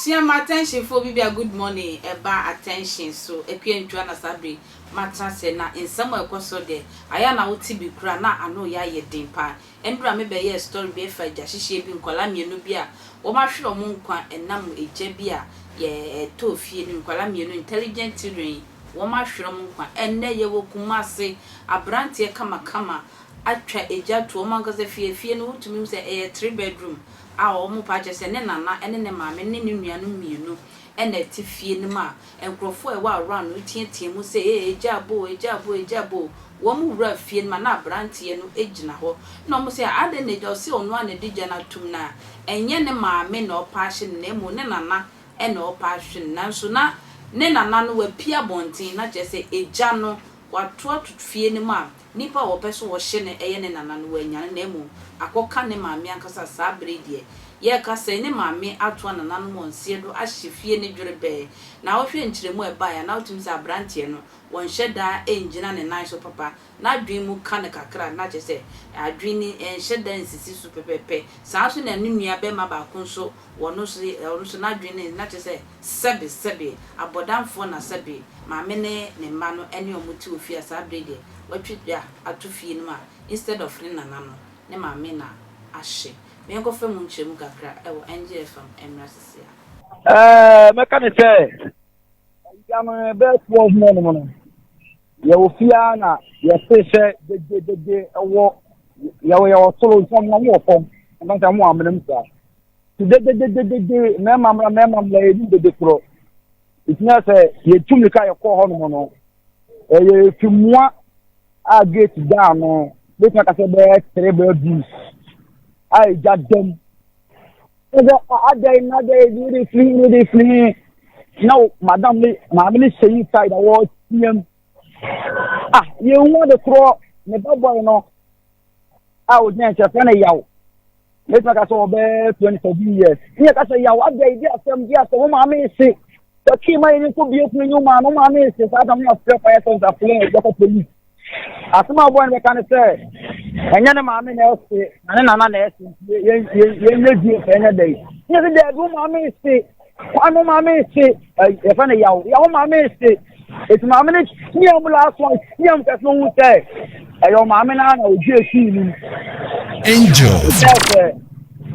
Abusua ma attention foɔ bi bia, good morning. Ɛba attention so, Akua Ntua na saa bere matena sɛ na nsɛm a ɛkɔ so deɛ ayɛ na wote bi kura na ano yɛ ayɛ den paa. Ɛndura me bɛyɛ story bi ɛfa agya hyehyɛ bi, nkwadaa mmienu bi a wɔn ahwere wɔn nkwa ɛnam egya bi a yɛ ɛtɔ fie no. Nkwadaa mmienu, intelligent children yi, wɔn ahwere wɔn nkwa. Ɛnnɛ yɛwɔ Kumase, aberanteɛ kamakama atwa egya to wɔn ankasa fie. Fie no, wotumi sɛ ɛyɛ three bedroom a wɔn pa akyɛ sɛ ne nana ne ne maame ne ne nuanom mmienu ɛna ɛte fie no mu a nkurɔfoɔ a ɛwɔ around no teatea mu sɛ, "Ee, egya abo, egya abo, egya abo." Wɔn wura fie no mu a, na aberanteɛ no gyina hɔ na wɔn sɛ adan na egya. Ɔsɛ ɔno a na ɛde gya no atum na ɛnyɛ ne maame na ɔpa ahye no, na emu ne nana ɛna ɔpa ahye no. Nanso na ne nana no wapia abɔnten na kyerɛ sɛ egya no wato ato fie no mu a nipa a wɔpɛ so wɔhyɛ no ɛyɛ ne nana no, wɔanya no, na emu akɔka ne maame ankasa. Saa bere deɛ yɛreka sɛ ne maame atoa nananom wɔn nseɛ do ahyɛ fie no dwerebɛɛ. Na wɔhwɛ nkyerɛmu a ɛbaeɛ a, na wotumi sɛ aberanteɛ no wɔnhyɛ daa ngyina ne nan so papa, n'adwene mu ka no kakra, na kyerɛ sɛ adwene nhyɛ da nsisi so pɛpɛpɛ. Saa nso na ne nua bɛrima baako nso, wɔno nso, ɔno nso n'adwene na kyerɛ sɛ sɛbe sɛbe abɔdamfoɔ na sɛbe maame ne ne mma no ne ɔmo te wɔ fie a saa bere deɛ wɔatwi dwa ato fie no mu a, instead of ne nana no, ne maame na ahye. Menkɔfa mu nkyerɛmu kakra ɛwɔ NGFM mmra sisi a. Mɛka ne sɛ ɛya no bɛyɛ 12 mu no, yɛwɔ fie a na yɛte sɛ dededede ɛwɔ yɛwɔ soro nso ɔmo wɔ fam, ɛnna sɛ ɔmo wɔ amena mu saa dedededede, mmarima mmra, mmarima mmra, yɛdi dede korɔ. Ɛtumi sɛ yɛtu mirika yɛkɔɔ hɔnom no, ɛyɛ efimua a gate da ano, bɛtumi aka sɛ bɛyɛ three bedrooms a egya dam. Ɛsɛ adan na adan ne de firi ne de firi na madam ne maame ne hyɛ inside a wɔreteam ah, yɛn hu ade korɔ. Ne ba boy no a ogyina nkyɛn fɛn no Yaw, bɛtumi aka sɛ ɔbɛyɛ 27 years, ne yɛ ka sɛ, "Yaw, adan di asɛm di asɛm, wo maame ese tɔkii ma yɛn nko bie kunu yi ma no maame ese saa dam." Na afrɛ fire service, afrɛ yɛkɔ police. Asɛm a ɔbɔ no bɛka ne sɛ ɛnyɛ ne maame na ɛse na ne nana na ɛse, nti yɛnyɛ die sɛ ɛnyɛ dɛ nyɛ sɛ dɛbi, wo maame ese kwan, wo maame ese. Yɛfɛ no Yaw. Yaw, wo maame ese eti maame no tia mu last one, tia mu kɛse no hu sɛ ɛyɛ ɔmaame no na ogye esi nim. Angel. Sɛ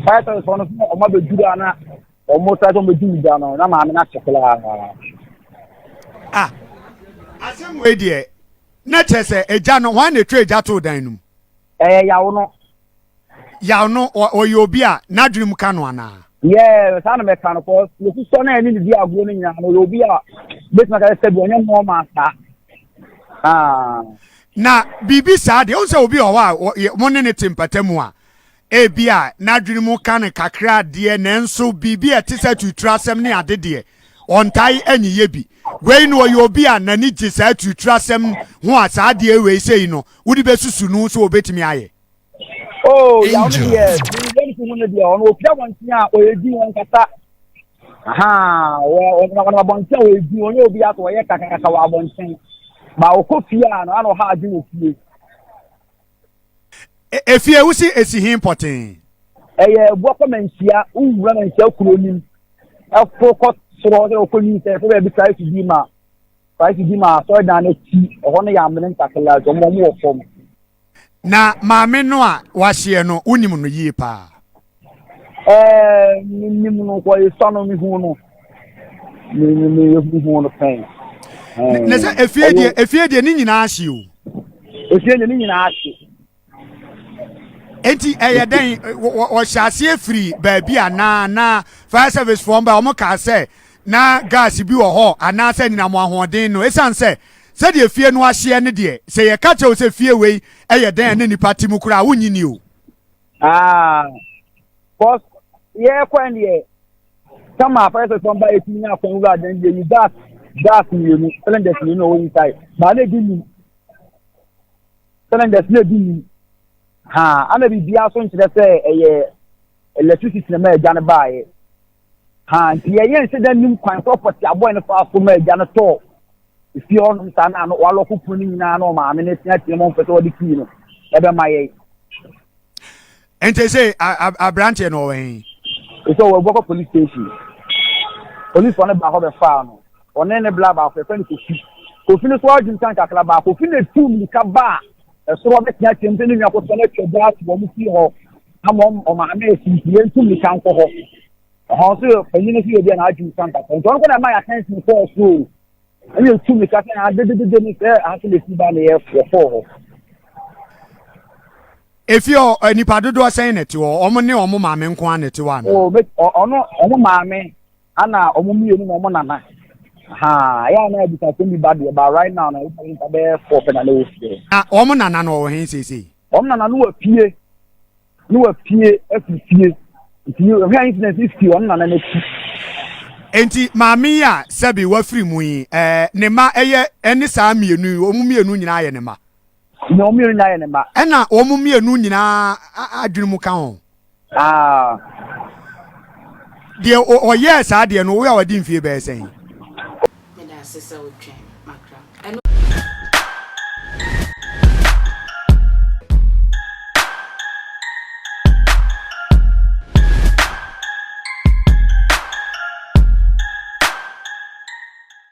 fire service fɔ no so ɔmo abɛduru a, na ɔmo sa sɛ ɔmo bɛdi mu gya no na maame no ahyɛ koraa. Ah, asɛm wei deɛ, na kyerɛ sɛ egya no, wɔn na etwa egya to dan no mu? Ɛyɛ Yaw no. Yaw no, ɔyɛ obi a n'adwene mu ka no anaa? Yɛɛ saa na mɛka no kɔ yɛsusɔ na ɛne ne di agorɔ no nyinaa no, ɔyɛ obi a bɛtumi aka sɛ bi ɔnyɛ normal saa. Ah. Na biribi saa deɛ, ɔn sɛ obi wɔ hɔ a mo ne ne te mpata mu a, ebi a n'adwene mu ka no kakra deɛ, nanso biribi a ɛte sɛ tuturu asɛm ne ade deɛ, ɔntae anyiyɛ bi. Wei no, ɔyɛ obi a n'ani gye saa tuturu asɛm ho a, saa adeɛ wei sei no, wode bɛsusu no so obɛtumi ayɛ? Oh, Yaw no deɛ, yɛn fi mu no deɛ, ɔno opia abɔnten a, ɔyɛ di wɔn kasa aha wɔ ɔno abɔnten a, ɔyɛ di ɔnyɛ obi ato ɔyɛ kakakaka wɔ abɔnten ba ɔkɔ fie a no ana ɔha adwe wɔ fie. Efie wusi esi hin pɔtee? Ɛyɛ Ebuakɔ Manhyia. Wowura Manhyia kuro nim, ɛforo kɔ soro sɛ ɔkɔ nyi sɛ ɛfɛ baabi Christ di ma Christ di ma asɔredan n'akyi, ɛhɔ no yɛ amene ntakela, nti ɔmo wɔ fam. Na maame no a wahyeɛ no, wonim no yie paa? Menim no kɔ esua no, mehu no, me me mehu no pɛn. Na sɛ efie deɛ ne nyinaa ahye o. Efie deɛ ne nyinaa ahye. Enti ɛyɛ dɛn wɔhyɛ aseɛ firi baabi anaa na fire service foɔ mba wɔn kaa sɛ na gas bi wɔ hɔ anaasɛ nyinam ahoɔden no? Ɛsiane sɛ sɛdeɛ fie no ahyeɛ no deɛ, sɛ yɛka kyerɛ wo sɛ fie wei ɛyɛ dɛn ne nipa te mu koraa, wonyi ni o. Ah, cause yɛ kwan deɛ sama fire service foɔ mba etumi nya akwan wura dan deɛ yi gas mmienu, cylinders mmienu na ɔwɔ inside baa na ebi nim cylinders na ebi nim ha ana biribiara so nkyerɛ sɛ ɛyɛ electricity na ma agya no baayɛ ha. Nti yɛyɛ nhyɛ dɛ nim kwan kɔ pɔte abɔɛ no fa so ma agya no tɔɔ efie hɔnom saa na ano walɔko pono no nyinaa na ɔmaame no teatea mu ɔmpɛ sɛ ɔde kii no ɛbɛma yɛn. Nti sɛ aberanteɛ no ɔwɔ he? Ɛsɛ ɔwɔ Abuakɔ police station. Polisfoɔ no baa hɔ bɛfaa no. Ɔne ne bla baako, yɛfrɛ no Kofi. Kofi no nso adwene san kakra baa. Kofi na etuu mmirika baa ɛsoro hɔ bɛteateam sɛ ne nua ketewa no atwa gya ato wɔn fie hɔ ama ɔmaame asi nti yɛntu mmirika nkɔ hɔ. Ɛhɔ nso yɛ panyin no nso yɛ obi a n'adwene san kakra. Nti ɔno kɔ na ɛma yɛatɛnsen kɔɔ so o. Ɛna etu mmirika sɛ adededede no sɛ asɛm esi ba na yɛkɔɔ hɔ. Efie hɔ, nnipa dodoɔ sɛn na ɛte hɔ? Wɔn ne wɔn maame nko ara na ɛte hɔ anaa? Oh, me, ɔno, wɔn maame, ana wɔn mmienu na wɔn nana. Ha, ɛyɛ a na abusasɛm bi ba deɛ, but right now na wɔn nipa bɛyɛ four pɛ na na ɛwɔ fie. Na wɔn nana no ɔwɔ he seesei? Wɔn nana no wɔ fie, ne wɔ fie afiri fie. Nti ɔhwɛ incident no fi wɔn nana n'akyi. Enti maame yi a sɛbe wafiri mu yi, ɛɛ, ne mma ɛyɛ ɛne saa mmienu yi, wɔn mmienu nyinaa yɛ ne mma. Na wɔn mmienu nyinaa yɛ ne mma. Ɛna wɔn mmienu nyinaa adwene mu ka ho. Ah. Deɛ ɔyɛɛ saa deɛ no, wo a wadi mfie bɛyɛ sɛn? Meda ase sɛ wotwɛn makra. Ɛno.